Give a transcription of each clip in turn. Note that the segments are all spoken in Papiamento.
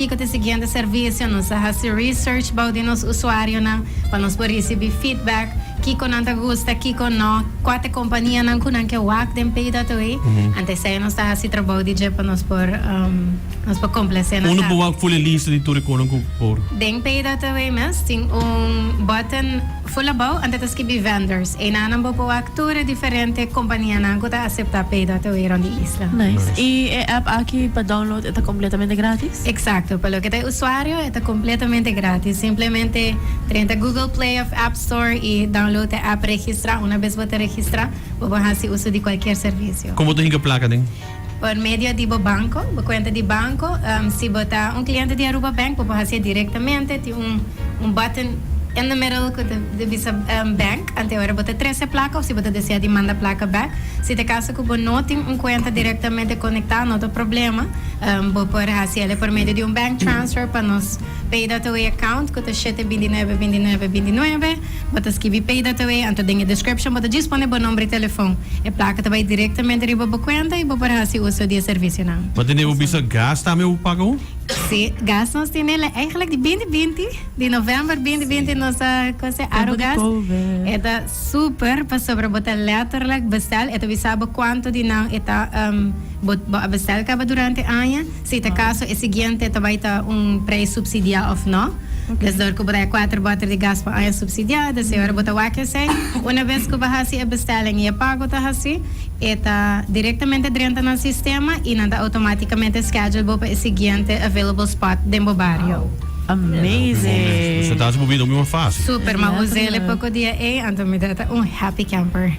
Kiko ta e siguiente servisio? Nos a hasi research bou di nos usuarionan pa nos por risibí feedback, kiko nan ta gusta, kiko no, kua ta e kompanianan ku nan ke wak den Pay.away. Anto esei nos ta hasi trabou di dje pa nos por nos por komplasé nan Unda tambe. bo wak full e lista di tur e konan ku por? Den Pay.away mes tin un button full abou anto ta skibi vendors. Einanan bo por wak tur e diferente kompanianan ku ta aseptá Pay.away rònt di isla. Nice. I e app aki pa download e ta kompletamente gratis? Eksakto. Pa loke ta e usuario e ta kompletamente gratis. Simplemente drenta Google Play òf App Store i download e app, registrá. Una bes bo ta registrá, bo por hasi uso di kualkier servisio. Kon bo ta hinka plaka den? Por medio di bo banko, bo kuenta di banko. Si bo ta un kliente di Aruba Bank, bo por hasié direktamente. Tin un un button in the middle ku ta bisa bank. Ante ora bo ta trese plaka òf si bo ta desea di manda plaka bèk. Si ta kaso ku bo no tin un kuenta direktamente konektá, no ta problema. Bo por hasi el por medio di un bank transfer pa nos Pay.away account ku ta shete bintinuebe bintinuebe bintinuebe. Bo ta skibi Pay.away, anto den e description bo ta djis pone bo nomber i telefon. E plaka ta bai direktamente riba bo kuenta i bo por hasi uso di e servisionan. Bo tene bo bisa gas tambe bo paga un? Si, gas nos tene la eigenlijk di binti binti, di november binti binti nos a kose Arugas. E ta super pasobra bo ta letterlijk bestel, e ta bisa bo kuantu di nan e ta bo bo a bestel kaba durante aña. Si ta kaso e siguiente ta bai ta un prijs subsidiá òf no. Des dor ku bo ta kuater bòter di gas pa aña subsidiá, des e ora bo ta wak esei. Una bes ku bo hasi e bestelling i e pago ta hasi, e ta direktamente drenta nan sistema i nan ta outomátikamente schedule bo pa e siguiente available spot den bo bario. Amazing! Bo ta hasi bo bida hopi mas fásil. Super, ma us'é el poko dia ei, anto mi ta un happy camper.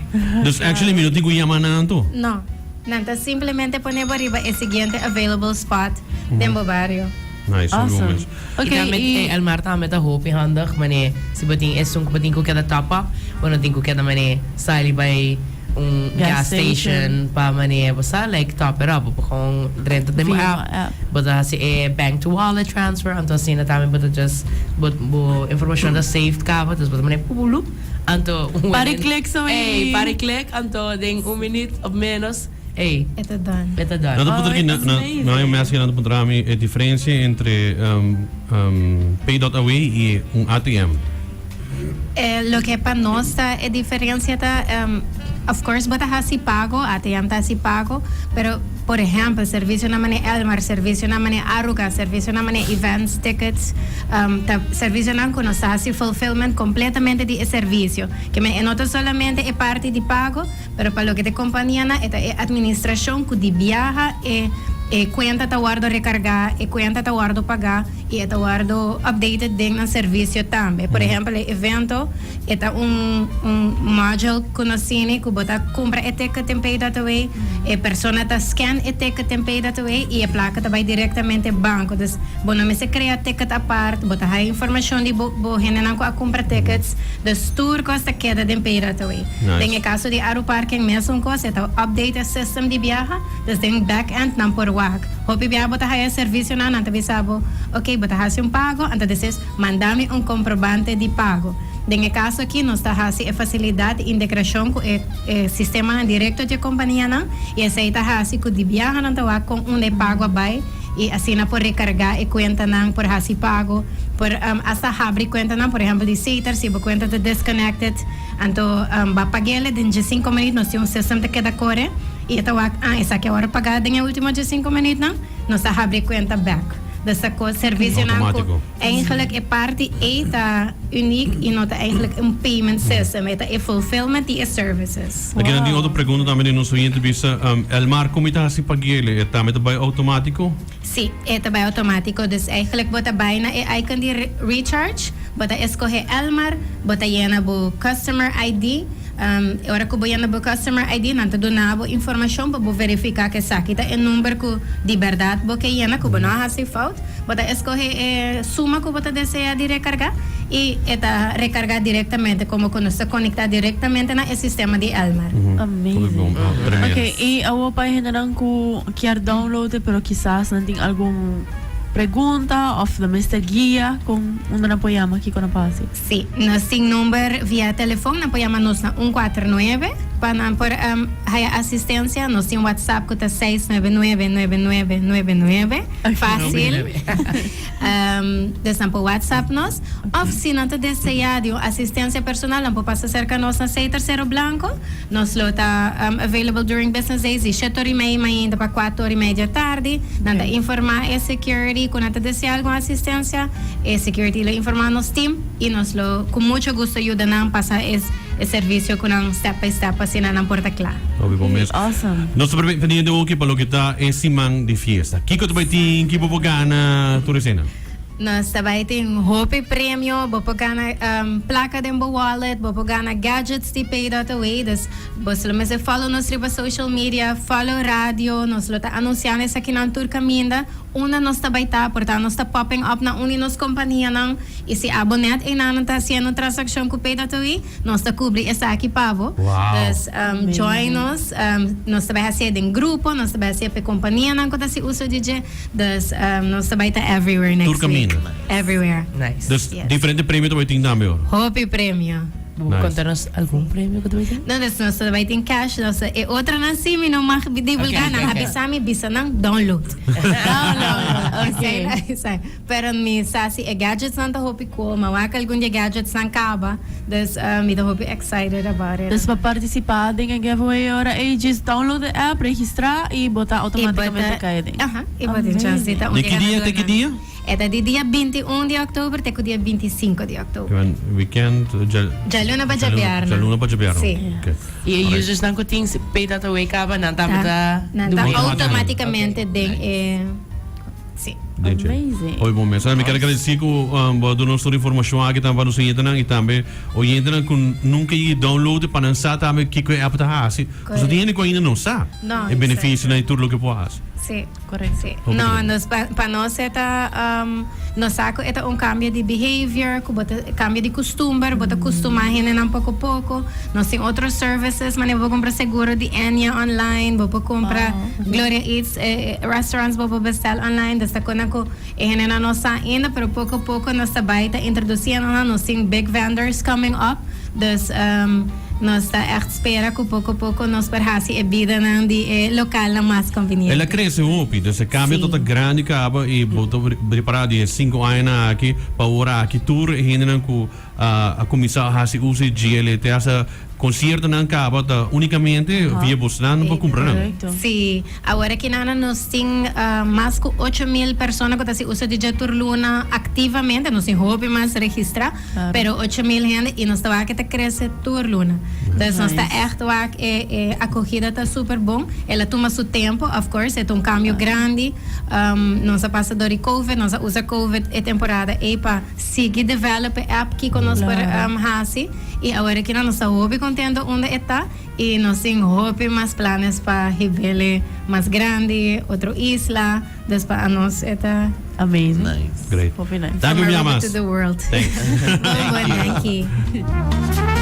Dus actually mi no tin ku yama nan anto? No. Nan ta simplemente pone bo riba e siguiente available spot den bo bario. Nice, hopi bon Awesome. mes. Ok, I tambe i. e Elmar tambe ta hopi handig mane si bo tin esun ku bo tin ku keda top up bo no tin ku keda mane sali bai un Gas gas station. station pa mane bo sa like top it up bo por gewoon drenta den bo Via bo app app. bo ta hasi e bank to wallet transfer anto asina tambe bo ta just bo bo informashon ta saved kaba dus bo ta mane pupulup Anto Pari klik so Ey, mi. pari klik anto den un minuut of menos ey. E ta done. E ta done. Nan ta puntra ki na na na e mes ki nan ta puntra mi e diferencia entre pay.away y un ATM. E loke pa nos ta e diferencia ta of course bo ta haci pago, ATM ta haci pago, pero por ehempel servicionan manera Elmar, servicionan manera Aruga, servicionan manera events, tickets, Ta servicionan cu nos ta haci fulfillment completamente di e servicio. Ke men e no ta solamente e parti di pago, pero pa loke ta e companianan e ta e administracion cu di biaha e e cuenta ta wordo recarga, e cuenta ta wordo paga y e ta wordo updated den nan servicio tambe. Por ehempel e evento e ta un un module cu nos tini cu bo ta cumpra e ticket den Pay.away, e persona ta scan e ticket den Pay.away y e placa ta bay directamente banco. Dus bo no mester crea ticket apart, bo ta haya informacion di bo bo hendenan cu a cumpra tickets, dus tur cos ta keda den Pay.away. Den e caso di Aruparking mesun cos, e ta update e system di biaha, dus den back end nan por wak. Hopi biaha bo ta haya servicionan, nan ta bisa bo, ok, bo ta haci un pago, anto despues manda mi un comprobante di pago. Den e caso aki nos ta haci e facilidad di integracion cu e e sistemanan directo dje companianan y esey ta haci cu di biaha nan ta wak con unda e pago a bay y asina por recarga e cuentanan, por haci pago, por hasta habri cuentanan, por ehempel di Sater si bo cuenta ta disconnected anto ba paguele den dje cinco minuut nos tin un system ta keda core y e ta wak ah esaki a worde paga den e ultimo dje cinco minuutnan nos ta habri e cuenta bek. Dus ta cu servicionan cu Eigenlijk e parti ei ta uniek y no ta eigenlijk un payment system, e ta e fulfillment di e services. Aki nan tin otro pregunta tambe di nos oyente bisa, Elmar, con mi ta haci pa gele? E tambe ta bay automatico? Si, e ta bay automatico. Dus eigenlijk bo ta bay na e icon di recharge, bo ta escoge Elmar, bo ta yena bo customer ID, E ora ku bo yanda bo customer ID nan ta duna bo informashon pa bo verifiká ku esaki ta e number ku di bèrdat bo ke yena, ku bo no a hasi fout. Bo ta eskohe e suma ku bo ta deseá di rekargá i e ta rekargá direktamente komo ku nos ta konektá direktamente na e sistema di Elmar. Amazing. Ok, i awor pa e hendenan ku kier download e pero kisas nan tin algun. pregunta of nan mester guia con unda nan por yama kico nan por haci? Si, nos tin number via telefon, nan por yama nos na un kuater nuebe pa nan por haya asistencia. Nos tin WhatsApp cu ta seis nuebe nuebe nuebe nuebe nuebe nuebe, facil. Dus nan por WhatsApp nos. Of si nan ta desea di un asistencia personal nan por pasa cerca nos na Seiter Cerro Blanco. Nos lo ta available during business days di shete ora y media mainta pa cuater ora y media tardi. Nan ta informa e security cu nan ta desea algun asistencia. E security lo informa nos team y nos lo cu mucho gusto yuda nan pasa e servicio cu nan step by step asina nan por ta cla. Hopi bon mes. Awesome. Nos ta pendiente oki pa loke ta e siman di fiesta. Kiko ta bai tin? Ki bo por gana tur esena? Nos ta bai tin hopi premio, bo por gana placa den bo wallet, bo por gana gadgets di Pay Dot Away, dus bo solo mester follow nos riba social media, follow radio, nos lo ta anunciando esakinan tur caminda unda nos ta bai ta, por ta nos ta popping up na un di nos companianan y si abo net eynan ta haciendo un transaccion cu Pay Dot Away, nos ta cubri esaki pa bo. Dus join nos, nos ta bai hacié den grupo, nos ta bai hacié pa e companianan cu ta haci uso di dje. Dus nos ta bai ta everywhere next Tur week. caminda. Everywhere. Nice. Dus Yes. diferente premio ta bai tin tambe ora. Hopi premio. Bo Nice. conta nos algun premio cu ta bai tin? No, dus nos ta bai tin cash. Nos e otronan si mi no mag divulga. Ok, Nan ok, a ok. bisa mi, bisa nan download. Download, ok. Esei nan bisa. Pero mi sa si e gadgets nan ta hopi cool. Mi a wak algun di e gadgets nan caba. Dus mi ta hopi excited about it. Dus pa participa den e giveaway ora ey just download e app, registra y bo ta automaticamente cay aden. Aha, y bo tin chance di ta un Di ki dia te ki dia? E ta di dia 21 di october te cu dia 25 di october. Kiman weekend dja Djaluna pa djabièrnè. Djaluna pa djabièrnè. Si. Okay. Y e users nan cu tin pay dat away caba nan tabata Nan ta automaticamente Okay. den e Si. Deche. Amazing. Hopi bon mes. Mi ker agradeci cu bo a duna nos tur informacion aki tambe pa nos oyentenan y tambe oyentenan cu nunca yega download pa nan sa tambe kico e app ta haci. Pasobra tin hende cu ainda no sa No, e beneficionan y tur loke por haci. Si. Correcto. Si. Hopi No, bon. nos pa, pa nos e ta nos sa cu e ta un cambio di behavior, cu bo ta cambio di custumber, bo ta custuma hendenan poco poco. Nos tin otro services, manera bo por cumpra seguro di Ennia online, bo por cumpra Gloria Eats restaurants bo por bestel online, dus ta kona ku e hendenan no sa ainda, pero poko poko nos ta bai ta introdusiendo nan, nos tin big vendors coming up, dus nos ta ègt spera ku poko poko nos por hasi e bidanan di e lokalnan mas konviniente. El a krese hopi, dus e kambio ta ta grandi kaba i bo ta prepará di e sinku añanan aki pa ora aki tur e hendenan ku a kuminsá hasi uso di GLE te hasta Conciertonan caba ta unicamente via bosnan pa cumpra nan. Sí, awor aki nan nos tin mas cu 8000 persona cu ta haci uso di dje tur luna activamente, nos tin hopi mas registra, pero 8000 hende y nos ta wak e ta crece tur luna. Entonces nos ta echt wak e e acogida ta super bon, el a tuma su tempo of course, e ta un cambio grandi, nos a pasa door di covid, nos a usa covid e temporada ey pa sigui develop e app kico nos por haci. Y awor aki nos ta hopi contento unda e ta y nos tin hopi mas planes pa hibele mas grandi, otro isla, dus pa anos e ta. Amazing. Nice. Great. Hopi nice. Danki From un bia Aruba mas. to the world. Thanks. Bon, bon, danki.